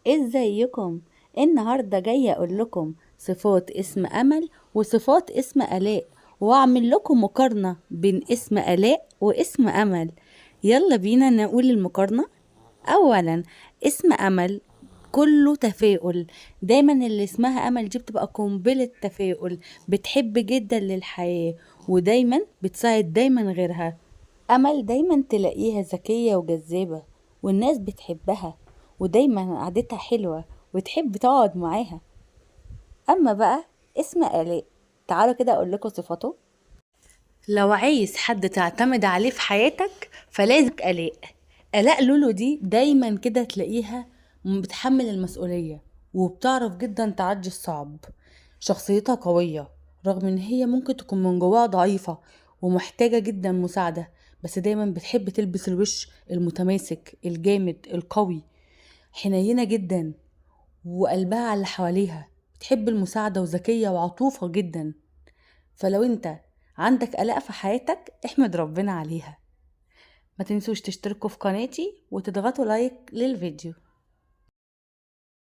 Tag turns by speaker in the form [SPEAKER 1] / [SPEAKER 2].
[SPEAKER 1] ازيكم؟ النهارده جاية اقول لكم صفات اسم امل وصفات اسم الاء، واعمل لكم مقارنة بين اسم الاء واسم امل. يلا بينا نقول المقارنة. اولا، اسم امل كله تفاؤل، دايما اللي اسمها امل دي بتبقى قنبلة تفاؤل، بتحب جدا للحياة ودايما بتساعد دايما غيرها. امل دايما تلاقيها ذكية وجذابه والناس بتحبها، ودايما قعدتها حلوة وتحب تقعد معاها. اما بقى اسم الاء، تعالوا كده اقول لكم صفاته. لو عايز حد تعتمد عليه في حياتك فلازم الاء. الاء لولو دي دايما كده تلاقيها بتحمل المسؤولية وبتعرف جدا تعدي الصعب. شخصيتها قوية رغم ان هي ممكن تكون من جواها ضعيفة ومحتاجة جدا مساعدة، بس دايما بتحب تلبس الوش المتماسك الجامد القوي. حنينة جدا وقلبها على اللي حواليها، بتحب المساعدة وذكية وعطوفة جدا. فلو انت عندك قلق في حياتك احمد ربنا عليها. ما تنسوش تشتركوا في قناتي وتضغطوا لايك للفيديو.